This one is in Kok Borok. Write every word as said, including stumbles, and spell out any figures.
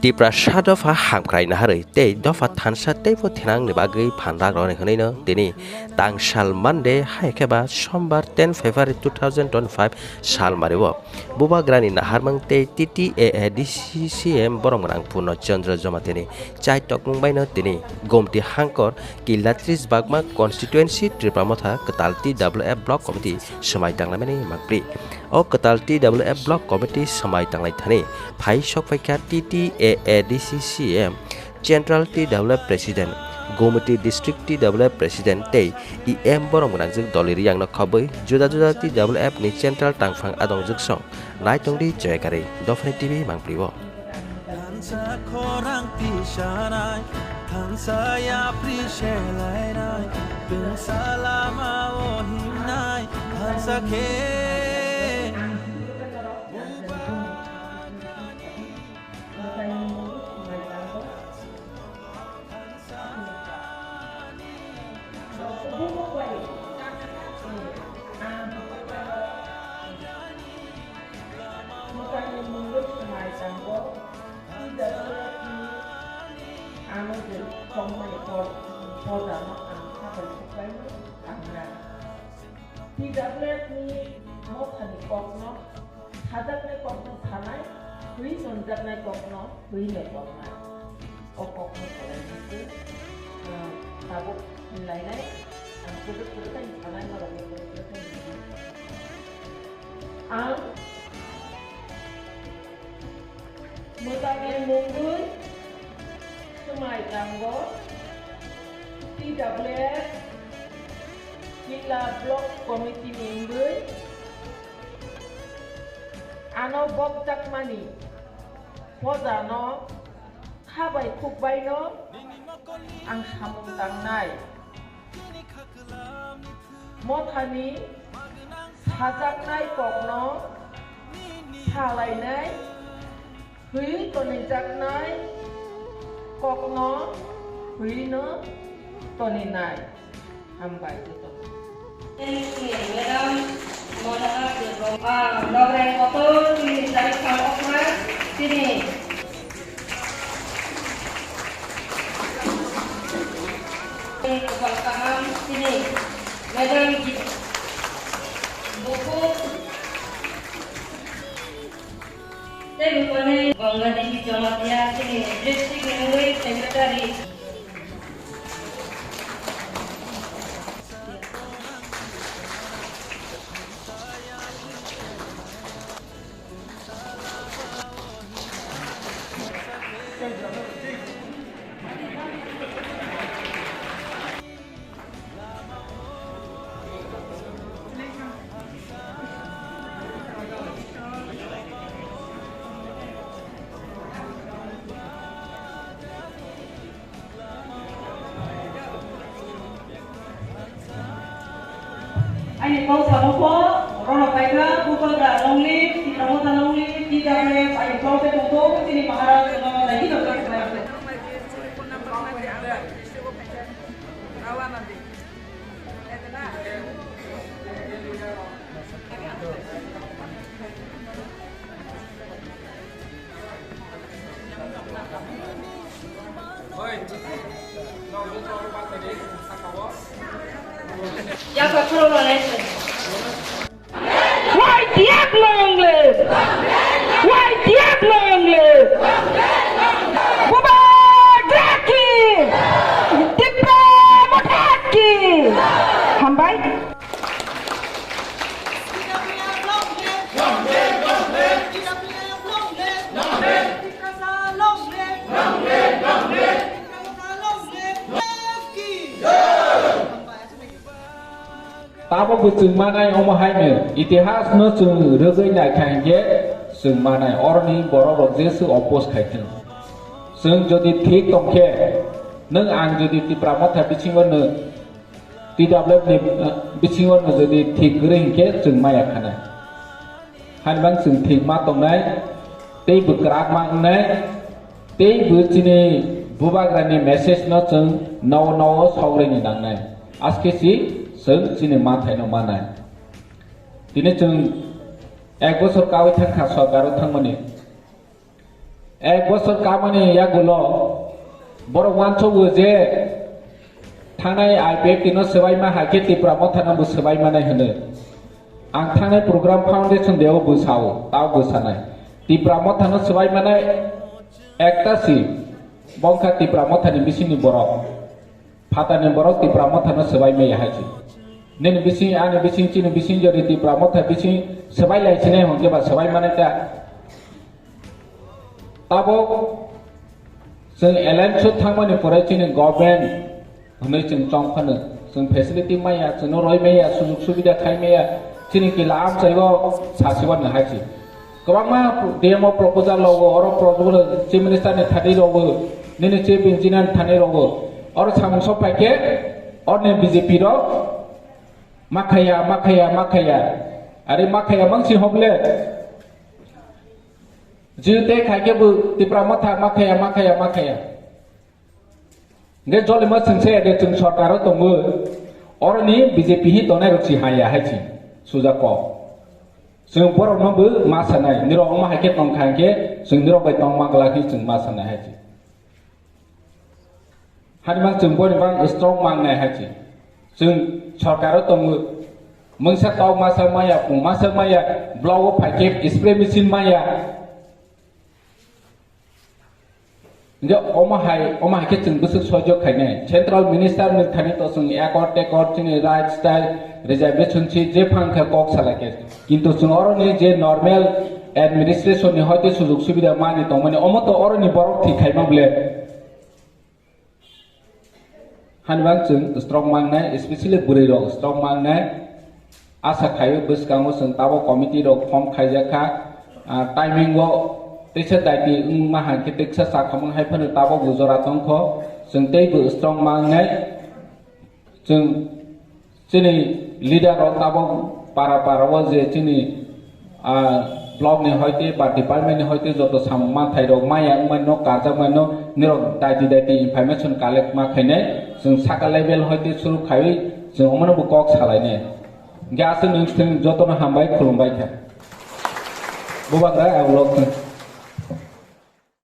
Tiprasa dopha hamkrai naharwi tei dopha thansa teibo thinangni bagwi phan rak rwni hwnwino tini tangsal Monday hai khe ba Sombar ten February two thousand twenty-five salmario Bubagrani naharmung tei T T A A D C C M borok gwnang Purno Chandra Jomatini chaitokmung baino tini Gomti Hangkor Killa tris Bagma Constituency Tipra Motha kwtal T W F Block Committee swmai tanglaimani mangpli. O kwtal T W F Block Committee swmai tanglaithani phai sokphaikha T T A A D C C M, Central T W F President, Gomti District T W F President tei E M borok gwnangjwk dolni riyangno khobwi juda juda T W F ni Central tangphang adongjwk song. Naitongdi Joyakari, Dophani T V mangpli-o. Thansa khorang tisanai, thansa yapri selainai, tungsa lama o himnai, thansa khe. Mwtangni mungwi swmai tango, T W F ni ano je tongmani po-, podano ang sabai suklaino tangnai. T W F ni mothani kokno sajaknai kokno sanai, twi tonjaknai kokno twi no tongnai. O kokno salainai se, ah, tabuk hinlainai, ang kwdwk kwdwk khe sanai norokno kwdwk kwdwk khe hinwi. Ang mwtangni mungwi swmai tango, T W F Killa Block Committee ni wngwi ano bokjakmani pojano kha bai khuk baino ang samung tangnai. Mothani sajaknai kokno salainai, hwi tonijaknai kokno hwino toninai. Hambai joto. Madam Monika Debbarma, Nograi Kotor, chini Jaikhal Okra, chini Kwpal kaham, chini Madam Git-, Bukhuk, tei Rupani Bangladeshi Jamatia, chini district ni wngwi secretary. Aini kok samo pho, rono kaikha, Bubagra long live, Tipra Motha long live, T W F, aini kok tei tongthok, chini Maharaj jono nai di kok. Yako khoro lo nai se. Y T F long live! Y T F long live! Bubagra ki! Tipra Motha ki! Hambai. Tabukbo chwng manai omo haino, itihasno chwng rwgwi naikha hinkhe chwng manai, oroni borokrok jesu oppose khaithwng. Chwng jodi thik tongkhe, nwng ang jodi Tipra Motha bisingo nw T W F ni, uh, bisingo no jodi thik kwrwi hinkhe chwng maya khanai. Hainbang chwng thik ma tongnai, tei bwkrak ma wngnai, tei bo chini Bubagrani message no chwng nao nao sogrini nangnai. Aske si chwng chini manthai no manai. Tini chwng ek bosor kawi thangkha sorkar o thangmani. Ek bosor kamani yagulo borok uansukgo je thanai I P F T no swbaima hai khe Tipra Motha no bo swbaimanai hwnwi. Ang thanai program foundation day o bwsao, tao bwsanai. Tipra Motha no swbaimanai ekta si, bongkha Tipra Motha ni bisingni borok. Phatarni borok Tipra Motha no swbai maya hai se. Nini bising, ani bising, chini bising jodi Tipra Motha bising swbai lai sinai hwnkhe ba swbai mani ta. Tabuk chwng alliance o thangmani pore chini government hwnwi chwng chong phano. Chwng facility maya, chwngno roi maya, sujug subida khai maya, chini kila amchaibo sasibo nahai se. Kwbangma D M o proposal rogo, oro proposal Chief Minister ni thani rogo, nini Chief Engineer ni thani rogo. Oro samung sok phaikhe, orni B J P rok makhaya, makhaya, makhaya. Ari makhaya mangsi hoble. Jute khaikhe bo Tipra Motha makhaya, makhaya, makhaya. Hingke jolima chwngse de chwng sorkaro tongo, oroni B J P hi tongnai rok si haya hai si, suja kok. Chwng borok no bo ma sanai, nirok wngma hai khe tong kha hingke chwng nirok bai tong ma glak hi chwng ma sanai hai si. Hani mang chwng boni bang strong mang nai hai si. Chwng sorkaro tongo, mungsa kok masa maya, pung masa maya, block o phai khe spray machine maya. Hingke omo hai, omo hai khe chwng bwswk soijo khainai. Central Minister ni thani to chwng accord tekor chini right style reservation si je phang khe kok salai khe. Kintu chwng oroni je normal administration ni hoite sujug subida mani tongmani omo to oroni borok thik khaima bole. Hani bang chwng strong mangnai, especially bwrwi rok strong mangnai. Asa khaio bwskango chwng tabo committee rok form khaijak kha. Ah, timing o teisa daiti wngma hai khe teisa sakhamung hai phano tabo bo jora tongkho. Chwng tei bo strong mangnai. Chwng chini leader rok tabo para para o je chini ah, block ni hoite ba department ni hoite joto samung manthai rok maya wngmano, karjakmano, nirok daiti daiti information collect ma khainai, chwng saka level hoite suru khaiwi chwng omono bo kok salainai. Hingke aswk nwng swng jotono hambai khulumbai kha. Bubagra aulok.